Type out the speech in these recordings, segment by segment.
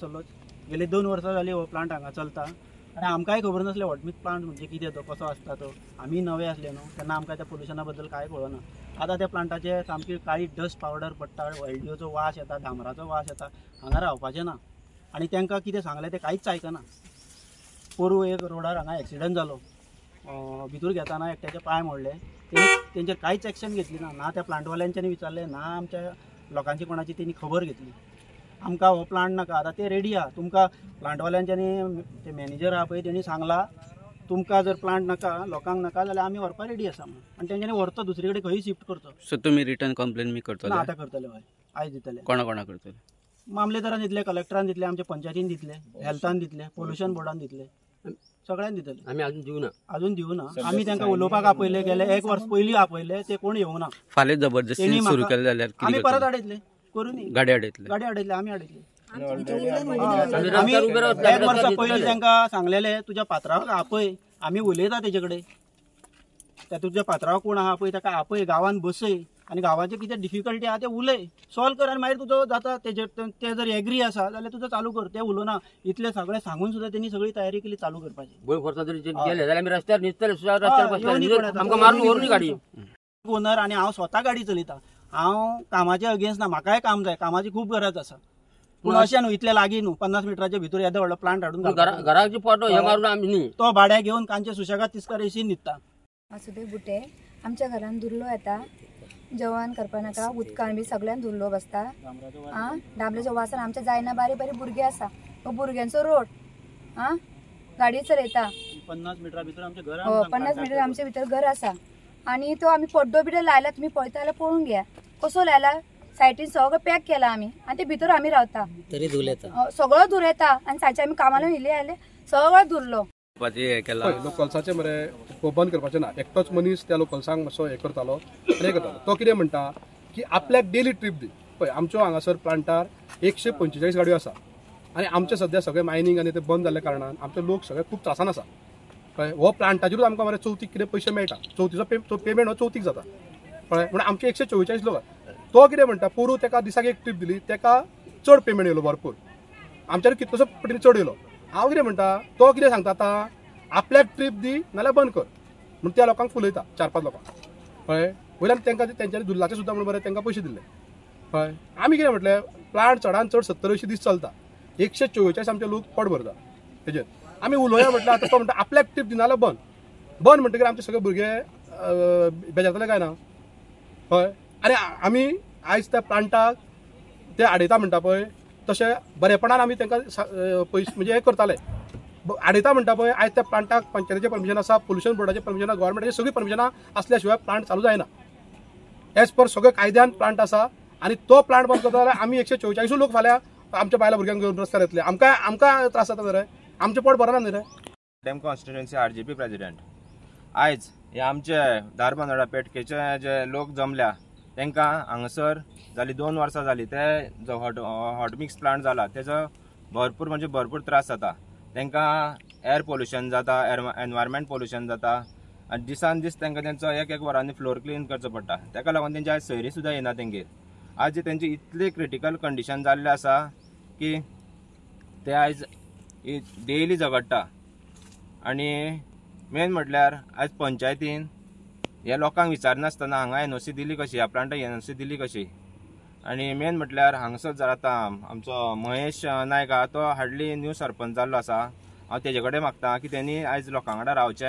आसतलोच. गेले 2 वर्सां जाली हो प्लांट हांगा चलता आनी आमकांय खबर नासलें हॉटमिक्स प्लांट म्हणजे कितें तो, कसो आसता तो. आमी नवे आसले न्हू तेन्ना आमकां त्या पोल्युशना बद्दल कांय कळना. आतां त्या प्लांटाचे सामकी काळी डस्ट पावडर पडटा, एलडीओचो वास येता, डांबराचो वास येता, हांगा रावपाचें ना. आनी तांकां कितें सांगलें तें कांयच आयकना. पोरूं एक रोडार हांगा एक्सिडंट जालो, भितूर घेताना एकट्याचे पांय मोडले, तेंचेर कांयच एक्शन घेतली ना. ना त्या प्लांटवाल्यांच्यानी विचारलें, ना आमच्या लोकांची कोणाची तेणी खबर घेतली. आमकां हो प्लांट नाका. आतां ते रेडी आहा, तुमकां प्लांटवाल्यांच्यानी ते मॅनेजर आहा पळय तेणी सांगलां तुमकां जर प्लांट नाका, लोकांक नाका जाल्यार आमी व्हरपा रेडी आसा म्हणून. आनी तेंच्यांनी व्हरचो, दुसरे कडेन खंय शिफ्ट करचो. सो तुमी रिटर्न कंप्लेन बी करतले? ना, आतां करतले हय, आयज दितले. कोणा कोणा करतले? मामलेदारान दितले, कलेक्टरान दितले, आमच्या पंचायतीन दितले, हेल्थान दितले, पोल्युशन बोर्डान दितले, सगळ्यांक दितले. आमी अजून दिवना, अजून दिवना. आमी तांकां उलोवपाक आपयले, गेले 1 वर्स पयलीं आपयले, ते कोण येवना. फाल्यां जबरदस्ती सुरू केले जाल्यार आमी परत आडयतले, करूं न्ही, गाडी आडयतले, गाडी आडयतले, आमी आडयतले. आमी 1 वर्सा पयलीं तांकां सांगलेले तुज्या पात्रावाक आपय, आमी उलयता तेजे कडेन, त्या तुज्या पात्रावाक कोण आहा पळय ताका आपय, गांवान बसय आनी गांवाचे कितें डिफिकल्टी आहा ते उलय, सॉल्व कर आनी मागीर तुजो जाता तेजे ते जर एग्री आसा जाल्यार तुजो चालू कर. ते उलोवना. इतले सगळें सांगून सुद्दां तेणी सगळी तयारी केली चालू करपाची. ओनर आनी हांव स्वता गाडी चलयता, हांव कामाचे अगेन्स्ट ना, म्हाकाय काम जाय, कामाची खूब गरज आसा, पूण अशें न्हू इतले लागीं न्हू 50 मिटराच्या भितर येदो व्हडलो प्लांट हाडून तो भाड्या घेवन कांचे सुशेगाद तिस्कार एसीन न्हिदता. वासुदेव बुटे आमच्या घरान धुल्लो येता, जेवण करपा नाका, उदकान बी सगळ्यान धुल्लो बसता. आं, डांबरेचो वासान आमच्या जायना, बारीक बारीक भुरगे आसा, भुरग्यांचो रोड, आं, गाडी चलयता. 50 मिटरा भितर आमचें घर, हो, 50 मिटर आमच्या भितर घर आसा. आनी तो आमी पड्डो बिड्डो लायला, तुमी पळयता जाल्यार पळोवन घेया कसो लायला. सायटीन सगळो पॅक केला आमी आनी ते भितर आमी रावता, तरी धूल येता, सगळो धूर येता. आनी सायचे आमी कामाला इल्ले आयले, सगळो धुरलो. लोकल्साचे मरे बंद करपाचें ना. एकटोच मनीस त्या लोकल्सांक मातसो हें करतालो आनी हें करतालो. तो कितें म्हणटा की आपल्याक डेली ट्रीप दी. पळय आमच्यो हांगासर प्लांटार 145 गाडयो आसा आनी आमचे सद्या सगळे मायनींग आनी ते बंद जाल्ल्या कारणान आमचे लोक सगळे खूब त्रासान आसा. कळ्ळें, हो प्लांटाचेरूच आमकां मरे चवथीक कितें पयशे मेळटा, चवथीचो पेमेंट हो चवथीक जाता. कळ्ळें, म्हणून आमचे 144 लोक. तो कितें म्हणटा, पोरूं ताका दिसाक एक ट्रीप दिली, ताका चड पेमेंट येयलो भरपूर, आमच्यार कितलोसो पटीन चड येयलो. हांव कितें म्हणटा, तो कितें सांगता आतां आपल्याक ट्रीप दी नाल्यार बंद कर म्हूण त्या लोकांक फुलयता, 4-5 लोकांक. कळ्ळें, वयल्यान तांकां तेंच्यांनी धुल्लाचे सुद्दां म्हूण बरें तांकां पयशे दिल्ले. कळ्ळें, आमी कितें म्हटलें, प्लांट चडान चड 70-80 दीस चलता, 144 आमचे लोक पोट भरता तेजेर. आमी उलोवया म्हटल्यार आतां तो म्हणटा आपल्याक ट्रीप दिना जाल्यार बंद. बंद म्हणटकीर आमचे सगळे भुरगे बेजारतले काय ना? हय, आनी आमी आयज त्या प्लांटाक ते आडयता म्हणटा पळय, तशें बरेपणान आमी तांकां पयशे म्हणजे हें करताले. आडयता म्हणटा पळय, आयज त्या प्लांटाक पंचायतीचें परमिशन आसा, पोल्युशन बोर्डाचें परमिशन आसा, गव्हर्मेंटाचें सगळीं परमिशनां आसल्या शिवाय प्लांट चालू जायना. एज पर सगळे कायद्यान प्लांट आसा आनी तो प्लांट बंद करता जाल्यार आमी 144 लोक फाल्यां आमच्या बायलां भुरग्यांक घेवन रस्त्यार येतले. आमकां आमकां त्रास जाता रे, आमचें पोट भरना न्ही रे. Dam constituency RGP president. आयज हे आमचे धारबांदोडा पेटकेचे जे लोक जमल्या तांकां हांगासर जाली 2 वर्सां जाली ते जो हॉटमिक्स प्लांट जाला तेजो भरपूर म्हणजे भरपूर त्रास जाता. तांकां एअर पोल्युशन जाता, एनवायरमेंट पोल्युशन जाता आनी दिसान दीस तांकां तेंचो एक एक वरांनी फ्लोर क्लीन करचो पडटा. ताका लागून तेंची आयज सोयरी सुद्दां येना तेंगेर. आज तेंची इतली क्रिटिकल कंडिशन जाल्लें आसा की ते आयज डेली झगडटा. आनी मेन म्हटल्यार आयज पंचायतीन ह्या लोकांक विचारनासतना हांगा एनओसी दिली कशी, ह्या प्लांटाक एनओसी दिली कशी. आनी मेन म्हटल्यार हांगासर जर आतां आमचो महेश नायक आहा तो हार्डली न्यू सरपंच जाल्लो आसा. हांव तेजे कडेन मागता की तेणी आयज लोकां वांगडा रावचें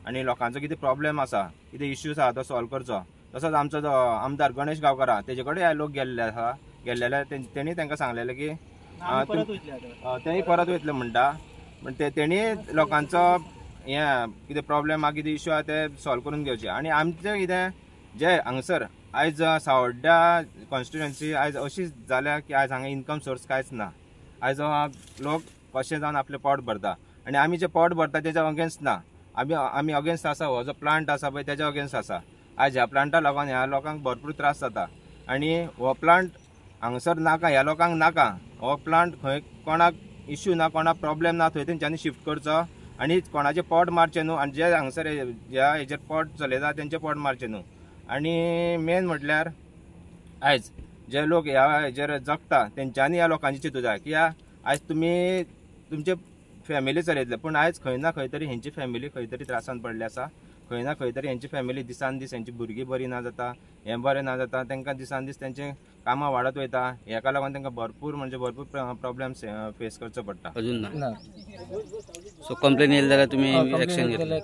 आनी लोकांचो कितें प्रोब्लेम आसा, कितें इश्यूज आहा तो सॉल्व करचो. तसोच आमचो जो आमदार गणेश गांवकार आहा तेजे कडेन लोक गेल्ले आसा, गेल्लेले तेणी तांकां सांगलेलें की तेणी परत वयतले म्हणटा, पण तेणी लोकांचो हें कितें प्रोब्लेम आहा, कितें इश्यू आहा ते सॉल्व करून घेवचे. आनी आमचें कितें जे हांगासर आयज सावड्ड्या कॉन्स्टिट्युएन्सी आयज अशी जाल्या की आयज हांगा इनकम सोर्स कांयच ना. आयज लोक कशें जावन आपलें पोट भरता आनी आमी जें पोट भरता तेज्या अगेन्स्ट ना. आमी आमी अगेन्स्ट आसा, हो जो प्लांट आसा पळय तेज्या अगेन्स्ट आसा. आयज ह्या प्लांटा लागून ह्या लोकांक भरपूर त्रास जाता आनी हो प्लांट हांगासर नाका, ह्या लोकांक नाका. हो प्लांट खंय कोणाक इश्यू ना, कोणाक प्रोब्लेम ना थंय तेंच्यांनी शिफ्ट करचो आनी कोणाचें पोट मारचें न्हू आनी जे हांगासर ज्या हेजेर पोट चलयता तेंचें पोट मारचें न्हू. आनी मेन म्हटल्यार आयज जे लोक ह्या हेजेर जगता तेंच्यांनी ह्या लोकांची चिंतू जाय की ह्या आयज तुमी तुमचे फॅमिली चलयतले, पूण आयज खंय ना खंय तरी हेंची फॅमिली खंय तरी त्रासान पडली आसा. खंय ना खंय तरी हेंची फॅमिली दिसान दीस हेंची भुरगीं बरी ना जाता, हें बरें ना जाता, तांकां दिसान दीस तेंचे कामां वाडत वयता. हेका लागून तांकां भरपूर म्हणजे भरपूर प्रॉब्लेम्स फेस करचो पडटा. अजून ना. सो कंप्लेन येयली जाल्यार तुमी एक्शन घेतले?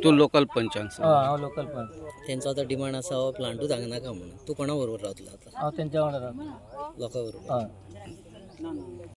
तूं लोकल पंचांक? हांव लोकल पंच. तेंचो आतां डिमांड आसा हो प्लांटूच हांगा नाका म्हणून. तूं कोणा बरोबर रावतलो आतां? हांव तेंच्या वांगडा रावतलो. लोकां बरोबर? हय.